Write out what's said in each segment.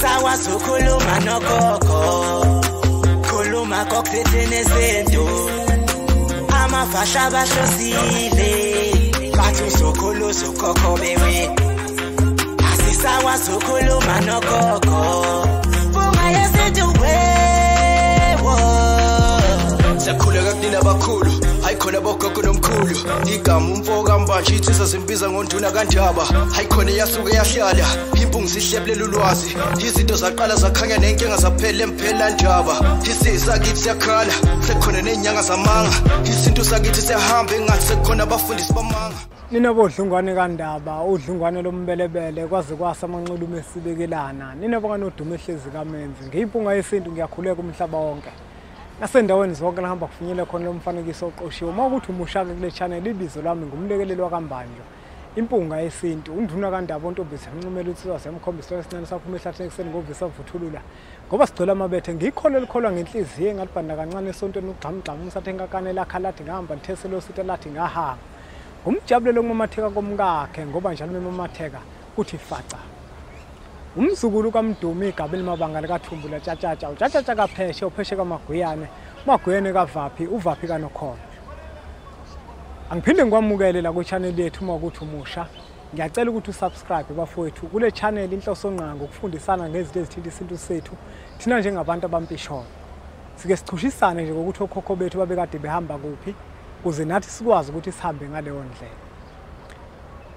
Asisakwazi ukukhuluma nogogo, khuluma kokuthethene izinto. Amafasha bahlosile, bathi uzokhuluza ukhokho bewe. Asisakwazi ukukhuluma nogogo, bunga yesintu wewo. Siyakhuleka kunina abakhulu, hayi khona bogogo nomkhulu. Igama umfo kaMbanje insizwa zimbiza ngonduna kaNdaba. Hayi khona iyasuke yahlala, impungu zihlebulela ulwazi. Izinto zaqala zakhanya nenkinga zaphela emphela ndaba. Isisakithi siyakhala, sekukhona nezinyanga zamanga. Isintu sakithi siyahamba engathi sekukhona abafundisi bamanga. Nina bodlungwane kaNdaba, udlungwane lombelebele kwaze kwasa amanxulume esibekelana. Nina bokanodumo ehlezi kaMenzi, ngiyimpunga yesintu ngiyakhuleka umhlaba wonke. Nasendaweni zonke lahamba kufinyele khona lo mfanekiso oqoshiwe. Uma ukuthi umushaka kule channel, ibizo lami ngumlekeleli wakaMbanjwa, impunga yesintu, unduna kaNdaba, ontombi ziyamncumela insizwa ziyamkhombisa esincane saphuma ehlathini ekuseni ngovisa vuthulula. Ngoba sigcwele amabethe, ngikholwa elikholwa ngenhliziyo engalibhanda kancane esontweni ugxamugxamu umsathe enkakane lakha lathi ngahamba lithesele ositha lathi ngahamba. Ngumjabulelo okumamatheka komkakhe ngoba njalo memamatheka kuthi faca. Umzukulu kaMdumi igaba elimabanga likaThumbula Tshatshatsha, uTshatshatsha kaPheshe, uPheshe kaMaguyane, uMaguyane kaVaphi, uVaphi kaNokhona. Angiphinde ngikwamukele la kwi-channel yethu uma ukuthi umusha. Ngiyacela ukuthi usubscribe bafowethu kule channel. Inhloso ngqangi ukufundisana ngezinto ezithinta isintu sethu thina njengabantu abampisholo. Sike sichushisane nje ngokuthi okhokho bethu babekade behamba kuphi kuze nathi sikwazi ukuthi sihambe ngaleyo ndlela.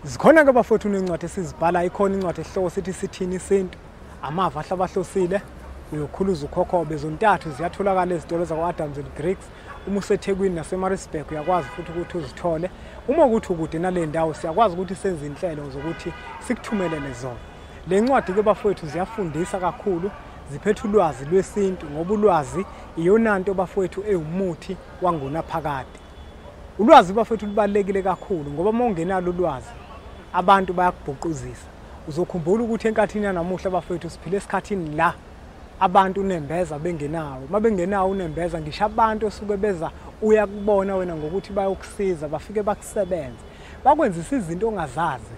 Zikhona-ke bafowethu nencwadi esizibhala, ikhona incwadi esihloko sithi sithini isintu, amava ahlabahlosile, uyokhuluza ukhokho bezontathu, ziyatholakala ezitolo zakwa-Adams and Griggs. Uma useThekwini naseMaritzburg uyakwazi futhi ukuthi uzithole. Uma ukuthi ukude nale ndawo siyakwazi ukuthi senze inhlelo zokuthi sikuthumelele zona. Le ncwadi-ke bafowethu ziyafundisa kakhulu, ziphethe ulwazi lwesintu ngoba ulwazi iyona nto bafowethu ewumuthi wangunaphakade. Ulwazi bafowethu lubalulekile kakhulu ngoba uma ungenalo ulwazi abantu bayakubhuquzisa. Uzokhumbula ukuthi enkathini yanamuhla bafowethu siphile esikhathini la abantu unembeza bengenawo. Uma bengenawo unembeza, ngisho abantu osuke beza uyakubona wena ngokuthi bayokusiza, bafike bakusebenze, bakwenzisa izinto ongazazi.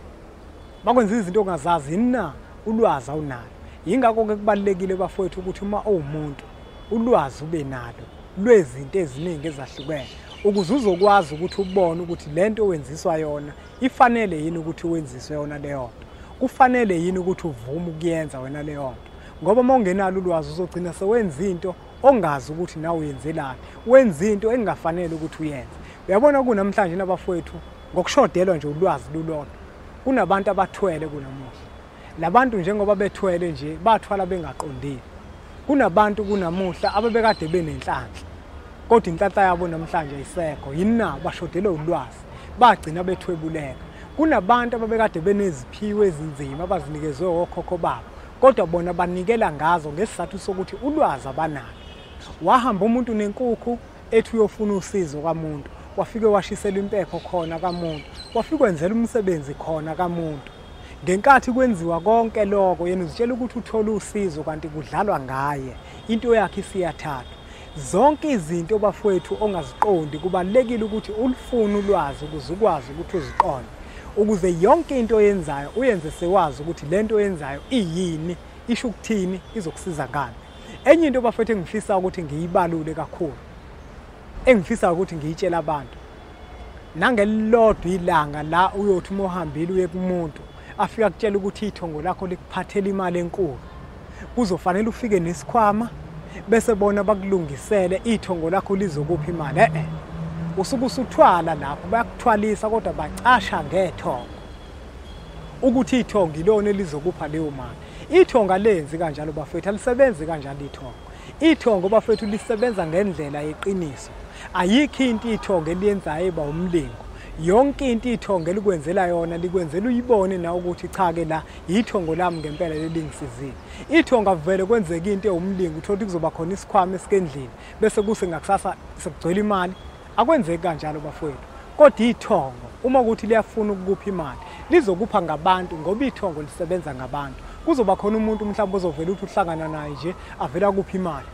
Bakwenza izinto ongazazi yini? Ulwazi awunalo. Yingakho-ke kubalulekile bafowethu ukuthi uma uwumuntu ulwazi ube nalo lwezinto eziningi ezahlukene ukuze uzokwazi ukuthi ubone ukuthi lento owenziswa yona ifanele yini ukuthi wenziswe yona leyo nto, kufanele yini ukuthi uvume ukuyenza wena leyo nto. Ngoba uma ungenalo ulwazi uzogcina sewenza into ongazi ukuthi nawe uyenzelani, wenza into engafanele ukuthi uyenze. Uyabona kunamhlanje nabafowethu ngokushodelwa nje ulwazi lulodwa, kunabantu abathwele kunamuhla. Labantu njengoba bethwele nje bathwala bengaqondile. Kunabantu kunamuhla abebekade benenhlanhla, kodwa inhlanhla yabo namhlanje ayisekho. Yini na? Bashodelwe ulwazi, bagcina bethwebuleka. Kunabantu ababekade beneziphiwo ezinzima abazinikezwe okhokho babo, kodwa bona banikela ngazo ngesizathu sokuthi ulwazi abanalo. Wahamba umuntu nenkukhu ethi uyofuna usizo kwamuntu, wafike washisela impepho khona kamuntu, wafike wenzela umsebenzi khona kamuntu. Ngenkathi kwenziwa konke lokho yena uzitshela ukuthi uthola usizo kanti kudlalwa ngaye, into yakhe isiyathathwa. Zonke izinto bafowethu ongaziqondi kubalulekile ukuthi ulufune ulwazi ukuze ukwazi ukuthi uziqonde, ukuze yonke into oyenzayo uyenze sewazi ukuthi lento oyenzayo iyini, isho ukuthini, izokusiza ngani. Enye into bafowethu engifisa ukuthi ngiyibalule kakhulu, engifisa ukuthi ngiyitshele abantu, nangelilodwa ilanga la uyothi uma uhambile uye kumuntu afike akutshela ukuthi ithongo lakho likuphathela imali enkulu, kuzofanele ufike nesikhwama bese bona bakulungisele ithongo lakho lizokupha imali. Usuke usuthwala lapho, bayakuthwalisa kodwa bacasha ngethongo ukuthi ithongo ilona elizokupha leyo mali. Ithongo alenzi kanjalo bafowethu, alisebenzi kanjalo ithongo. Ithongo bafowethu lisebenza ngendlela yeqiniso. Ayikho into ithongo eliyenzayo eba umlingo. Yonke into ithongo elikwenzela yona likwenzela uyibone na ukuthi cha-ke la ithongo lami ngempela lelingisizile. Ithongo avele kwenzeka into ewumlingo, uthole ukuthi kuzoba khona isikhwama esikendlini bese kuse ngakusasa sekugcwele imali. Akwenzeki kanjalo bafowethu. Kodwa ithongo uma ukuthi liyafuna ukukupha imali lizokupha ngabantu ngoba ithongo lisebenza ngabantu. Kuzoba khona umuntu mhlawumbe ozovela ukuthi uhlangana naye nje avela kuphi imali.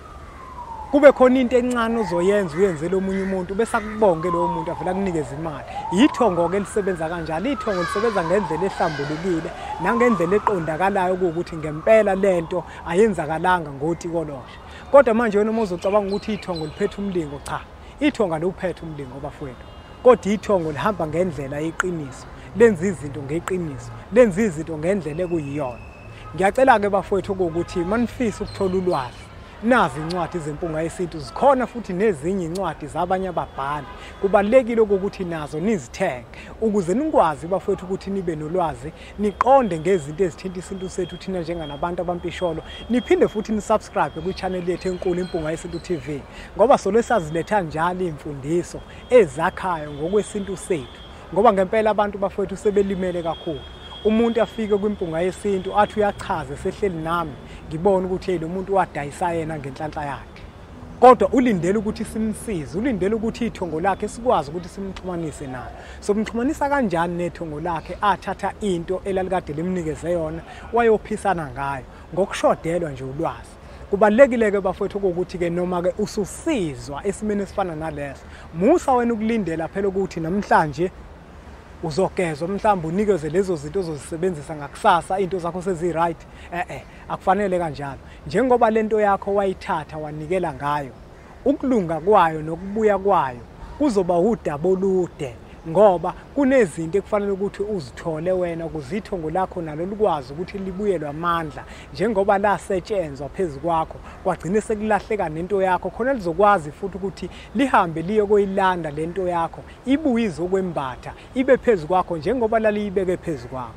Kube khona into encane ozoyenza uyenzele omunye umuntu bese akubonge lowo muntu avela akunikeze imali. Ithongo-ke lisebenza kanjalo. Ithongo lisebenza ngendlela ehlambulukile nangendlela eqondakalayo ukuthi ngempela lento ayenzakalanga ngotikoloshe. Kodwa manje wena uma uzocabanga ukuthi ithongo liphethe umlingo, cha, ithongo aliwuphethe umlingo bafowethu. Kodwa ithongo lihamba ngendlela yeqiniso, lenza izinto ngeqiniso, lenza izinto ngendlela ekuyiyona. Ngiyacela-ke bafowethu ukuthi manifisa ukuthola ulwazi, nazi incwadi zeMpunga Yesintu zikhona, futhi nezinye incwadi zabanye ababhali. Kubalulekile ukuthi nazo nizithenge ukuze nikwazi bafowethu ukuthi nibe nolwazi, niqonde ngezinto ezithinta isintu sethu thina njenganabantu abampisholo. Niphinde futhi nisubscribe kwi-channel yethu enkulu Impunga Yesintu TV, ngoba solo saziletha njalo imfundiso ezakhayo ngokwesintu sethu, ngoba ngempela abantu bafowethu sebelimele kakhulu. Umuntu afike kwiMpunga Yesintu athi uyachaza sehleli nami, ngibone ukuthi lo muntu wadayisa yena ngenhlanhla yakhe, kodwa ulindele ukuthi simsize, ulindele ukuthi ithongo lakhe sikwazi ukuthi simxhumanise nalo. Somxhumanisa kanjani nethongo lakhe athatha into elalikade limnikeze yona wayophisana ngayo ngokushodelwa nje ulwazi? Kubalulekile-ke bafowethu ukuthi-ke noma-ke ususizwa esimeni esifana naleso, musa wena ukulindela phela ukuthi namhlanje uzogezwa mhlawumbe unikeze lezo zinto ozozisebenzisa ngakusasa, into zakho sezi-right. Akufanele kanjalo. Njengoba lento yakho wayithatha wanikela ngayo, ukulunga kwayo nokubuya kwayo kuzoba udaba olude, ngoba kunezinto ekufanele ukuthi uzithole wena ukuze ithongo lakho nalo likwazi ukuthi libuyelwe amandla, njengoba lasetshenzwa phezu kwakho kwagcine sekulahleka nento yakho, khona lizokwazi futhi ukuthi lihambe liye koyilanda lento yakho, ibuye izokwembatha ibe phezu kwakho njengoba laliyibeke phezu kwakho.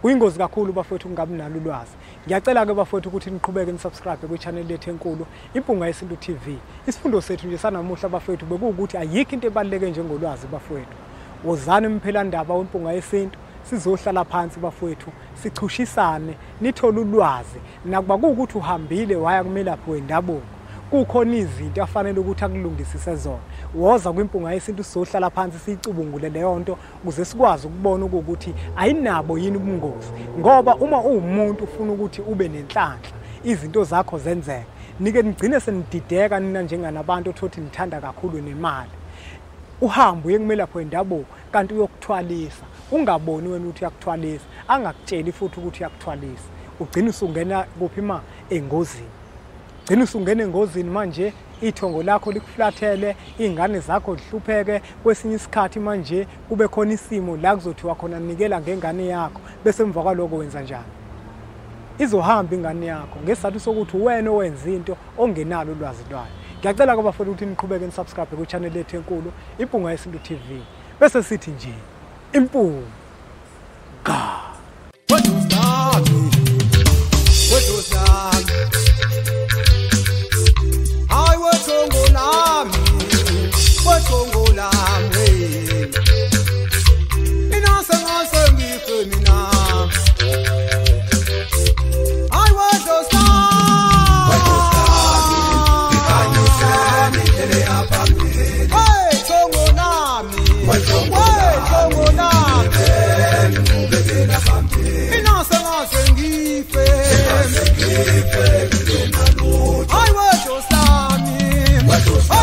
Kuyingozi kakhulu bafowethu ukungabi nalo ulwazi. Ngiyacela-ke bafowethu ukuthi niqhubeke nisubscribe kwi-channel yethu enkulu Impunga Yesintu TV. Isifundo sethu nje sanamuhla bafowethu bekuwukuthi ayikho into ebaluleke njengolwazi bafowethu. Wozani emphelandaba weMpunga Yesintu, sizohlala phansi bafowethu, sichushisane, nithole ulwazi. Nakuba kuwukuthi uhambile waya kumelaphi wendabuko, kukhona izinto afanele ukuthi akulungisise zona. Woza kwiMpunga Yesintu sizohlala phansi siyicubungule leyo nto ukuze sikwazi ukubona ukuthi ayinabo yini ubungozi. Ngoba uma uwumuntu ufuna ukuthi ube nenhlanhla, izinto zakho zenzeke, nike nigcine senidideka nina njenganabantu othothi nithanda kakhulu nemali. Uhambe uye kumelaphi wendabuko kanti uyokuthwalisa, ungaboni wena ukuthi uyakuthwalisa, angakutsheli futhi ukuthi uyakuthwalisa. Ugcina usungena kuphi ma? Engozini. Gcina usungena engozini manje, ithongo lakho likuflathele, iy'ngane zakho zihlupheke. Kwesinye isikhathi manje kube khona isimo la kuzothiwa khona nikela ngengane yakho, bese emva kwaloko wenza njani? Izohamba ingane yakho ngesizathu sokuthi wena owenza into ongenalo ulwazi lwayo. Ngiyacela-ke bafowethu ukuthi niqhubeke nisubscribe kwi-channel yethu enkulu Impunga Yesintu TV. Bese sithi nje Impunga. I